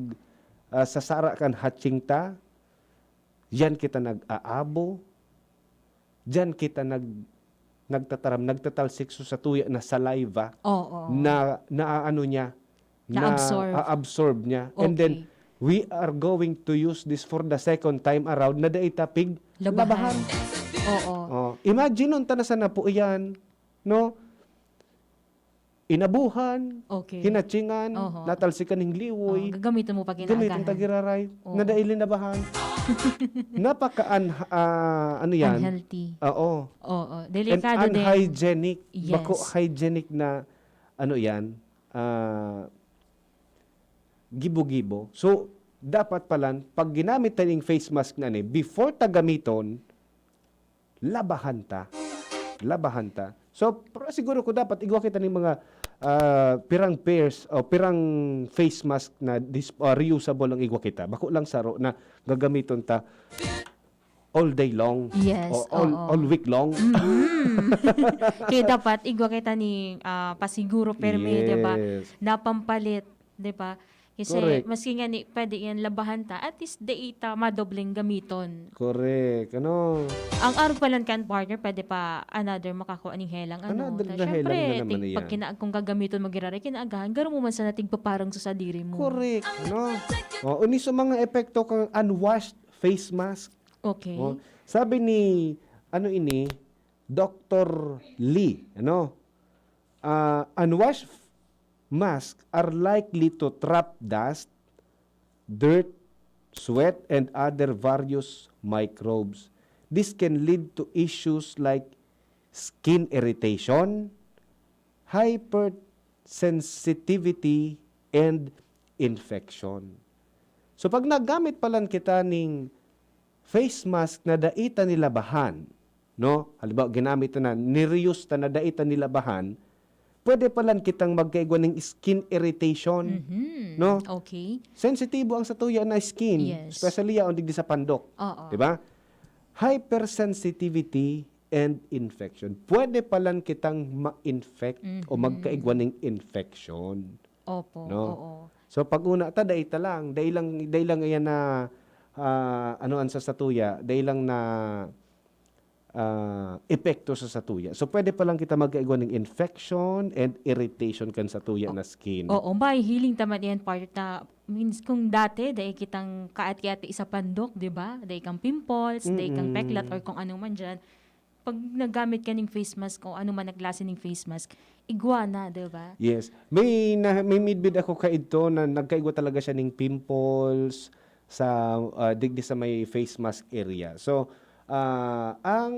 ah, sasara kan hatching ta, yan kita nag-aabo, diyan kita nag-, nagtataram, nagtatalsik, so satuya na saliva Oo. na naaano niya, Naabsorb. na-absorb niya. And then, Okay. we are going to use this for the second time around na dai ta pig Labahan. labahan. Oo. Oh, imagine ta na sana po iyan, no? inabuhan, Okay. hinatsingan, Oho. natalsikan ning liwoy, Oh, gagamiton mo pa gamiton kinaagahan. ta giraray, Oo. na dai linabahan. Napaka-, an-, ah, ano yan? Unhealthy. Oo. Oo. And Delikado din. Unhygienic. Yes. Bako hygienic na, ano yan, ah, gibo-gibo. So, dapat palan, pag ginamit ta ning face mask na ni, before ta gamiton, labahan ta. Labahan ta. So, pero siguro ko dapat igwa kita ning mga, ah, pirang pairs o pirang face mask na dis-, ah, reusable ang igwa kita. Bako lang saro na gagamiton ta all day long. Yes, O all, oo. all week long. Mm. Kaya dapat igwa kita ni, ah, pasiguro permi, di ba? Yes. Napampalit, di ba? Kasi Correct. maski nga ni, pwede yan labahan ta, at least dai ta madobleng gamiton. Correct. Ano? Ang arog palan kan partner, pwede pa another makakua ning helang, ano. Another Ta, na helang syempre, na naman ting-, pag yan. kina-, kung gagamiton mo giraray, kinaagahan, garo mo man sana tigpaparang sa sadiri mo. Correct. Ano? O, ini sa mga epekto kang unwashed face mask. Okay. O, sabi ni, ano ini, Doctor Lee, ano? Ah, unwashed masks are likely to trap dust, dirt, sweat, and other various microbes. This can lead to issues like skin irritation, hypersensitivity, and infection. So, pag nagamit palan kita ning face mask na dai ta nilabahan, no? Halimbawa, ginamit ta na, ni-reuse ta na dai ta nilabahan, pwede palan kitang magkaigwa ning skin irritation, Mhm. no? Okay. Sensitibo ang satuya na skin, Yes. especially yaon digdi sa pandok. Oo. Di ba? Hypersensitivity and infection. Pwede palan kitang ma-infect o Mhm. magkaigwa ning infection. Opo, No? oo. So, pag una ta, dai ta lang. Dai lang, dai lang iyan na, ah, ano, an sa satuya, dai lang na, ah, epekto sa satuya. So, pwede palan kita magkaigwa ning infection and irritation kan satuya na skin. Oo, may healing ta man yan, part na, means, kung dati, dai kitang kaati-ati sa pandok, di ba? Dai kang pimples, dai kang Mm-mm. peklat, or kung ano man dyan. Pag nagamit ka ning face mask o ano man na klase ning face mask, igwa na, di ba? Yes. May na, may midbid ako kaidto na nagkaigwa talaga siya ning pimples sa, ah, digdi sa may face mask area. So, ah, ang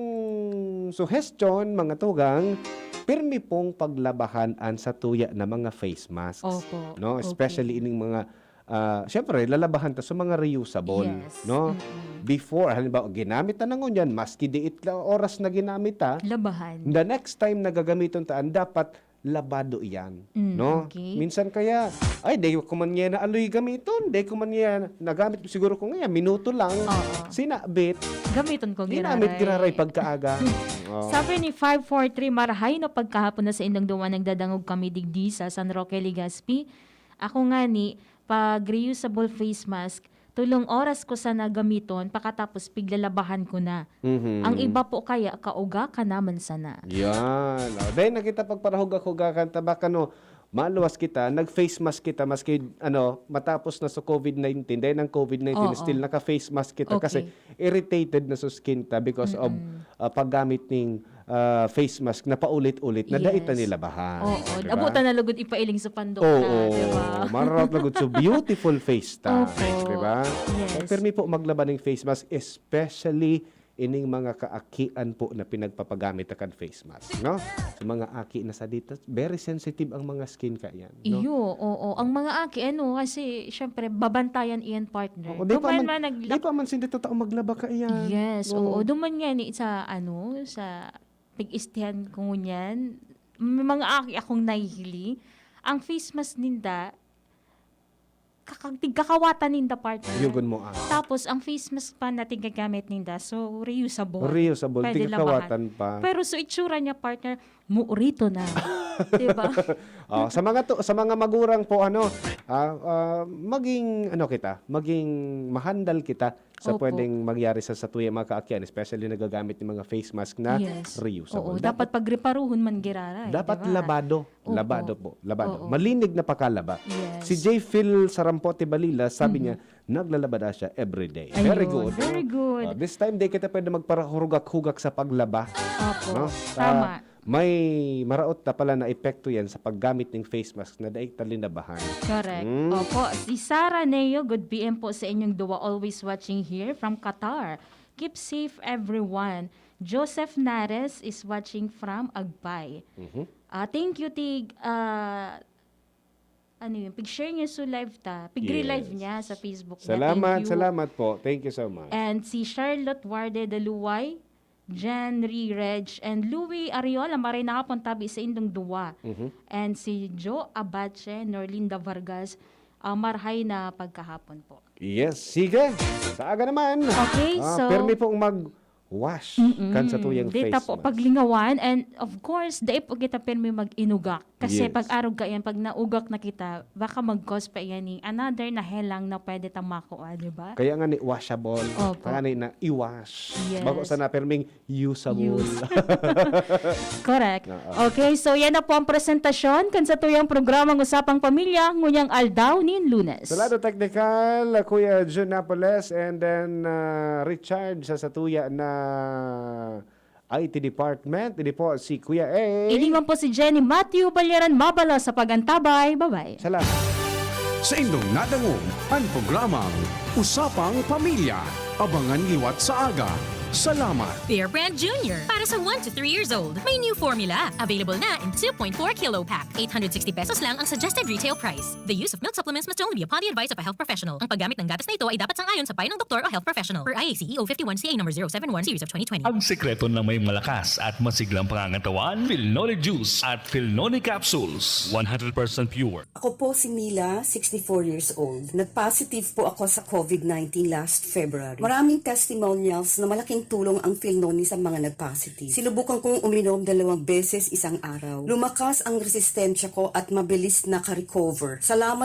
suggestion, mga tugang, pirmi pong paglabahan an satuya na mga face masks. Opo. No? Okay. Especially ining mga, ah, syempre, lalabahan ta sa mga reusable. Yes. No? Mm-mm. Before, halimbawa, ginamit ta na ngunyan, maski diit lang oras na ginamit ta, Labahan. the next time na gagamiton ta, an dapat labado iyan, Mm, no? okay. Minsan kaya, "Ay, dai ko man niya naaloy gamiton, dai ko man niya nagamit." Siguro ko ngayon, minuto lang, Oo. sinabit, Gamiton ko ginamit giraray pagkaaga. Oo. Sabi ni five four three, "Marahay na pagkahapon na sa indang duwa, nagdadangog kami digdi sa San Roque, Legazpi. Ako nga ni, pag reusable face mask, tulong oras ko sana gamiton, pakatapos piglalabahan ko na. Mhm. Ang iba po kaya, kauga ka naman sana." Yan. O, dahil nakita pagparahugak-hugakan, tabaka no, maluwas kita, nag-face mask kita, maski, ano, matapos na sa covid nineteen, dahil ng covid nineteen, Oo. still naka-face mask kita kasi Okay. irritated na sa skin ta because of, Mm-mm. ah, paggamit ning, ah, face mask na paulit-ulit na dai ta Yes. nilabahan. Oo, Di ba? abutan na lugod ipahiling sa pandok Oo, ta, di ba? Maraot lugod. So, beautiful face ta. Opo. Di ba? Yes. Pirmi po maglaba ning face mask, especially ining mga kaakian po na pinagpapagamit na kan face mask, no? Sa mga aki na sa dito, very sensitive ang mga skin kaiyan, no? Iyo, oo. Ang mga aki, ano, kasi, syempre, babantayan iyan, partner. Oo, di pa Duman man, man nag- di pa man sindi tao maglaba kaiyan. Yes, oo. Duman nga ni sa, ano, sa pag-istihan ko ngunyan, may mga aki akong nahihiling. Ang face mask ninda, kakag-, tigkakawatan ninda, partner. Yugon mo, ah. Tapos, ang face mask pa na tiggagamit ninda, so, reusable. Reusable, Pwede tigkakawatan labahan. pa. Pero so, itsura niya, partner, murito na. Diba? Oh, sa mga to, sa mga magurang po, ano, ah, ah, maging, ano kita, maging mahandal kita sa Opo. pwedeng mangyari sa satuya mga kaakian, especially nagagamit ng mga face mask na Yes. reusable. Oo, dapat pagreparuhon man giraray, Dapat diba? labado. Opo. Labado po. Labado. Oo. Malinig na pakalaba. Yes. Si J Phil Sarampote Balila, sabi Mhm. niya, naglalaba na siya everyday. Ayun, Very good. very good. Ah, this time, di kita pwede magparahugak-hugak sa paglaba. Opo, No? tama. Ah, May maraot na pala na epekto yan sa paggamit ng face mask na dai ta linabahan. Correct. Mm. Opo. Si Sarah Neo, good P M po sa inyong duwa. Always watching here from Qatar. Keep safe, everyone. Joseph Nares is watching from Agpay. Mhm. Ah, thank you, Tig. Ah, ano yun? Pig-share niyo sa live ta. Pig-relive Yes. niya sa Facebook. Na, Salamat, thank you. Salamat po. Thank you so much. And si Charlotte Warde Daluway, Jen Ri Reg, and Louie Ariola, maray na hapon tabi sa indong duwa. Mhm. And si Joe Abache, Norlinda Vargas, ah, marhay na pagkahapon po. Yes, sige. Sa aga naman. Okay, Ah, so permi pong mag-wash Mm-mm. kan sa tuyang Di face ta po mask. paglingawan, and of course, dai po kita permi mag-inuga. Kasi Yes. pag arog ka yan, pag nauga na kita, baka mag-cause pa yan ni another na helang na pwede tang makuha, di ba? Kaya nga ni washable. Opo. Kaya ni na i-wash. Yes. Bago sana perming usable. Use. Correct. Oo. Okay, so yan na po ang presentasyon kan sa tuyang programang Usapang Pamilya, ngunyang aldaw nin Lunes. Sa lado teknikal, Kuya Jun Napoles, and then uh, Richard sa satuya na I T department. Ini po si Kuya A. Ini man po si Jenny Matthew Balyaran Mabalo sa pag-antabay. Bye-bye. Salamat. Sa indong nadangog, ang programang Usapang Pamilya. Abangan liwat sa aga. Salamat. Bear Brand Junior. Para sa one to three years old, may new formula. Available na in two point four kilo pack. Eight hundred sixty pesos lang ang suggested retail price. The use of milk supplements must only be upon the advice of a health professional. Ang paggamit ng gatas na ito ay dapat sang-ayon sa payo ng doktor o health professional. Per I A C E O fifty-one C A number zero seven one series of twenty twenty. Ang sekreto ng may malakas at masiglang pangangatawan, Filnoni Juice at Filnoni Capsules. One hundred percent pure. Ako po si Mila, sixty-four years old. Nag-positive po ako sa COVID nineteen last February. Maraming testimonials na malaking tulong ang Filnoni sa mga nag-positive. Sinubukan kong uminom dalawang beses isang araw. Lumakas ang resistensya ko at mabilis naka-recover. Salamat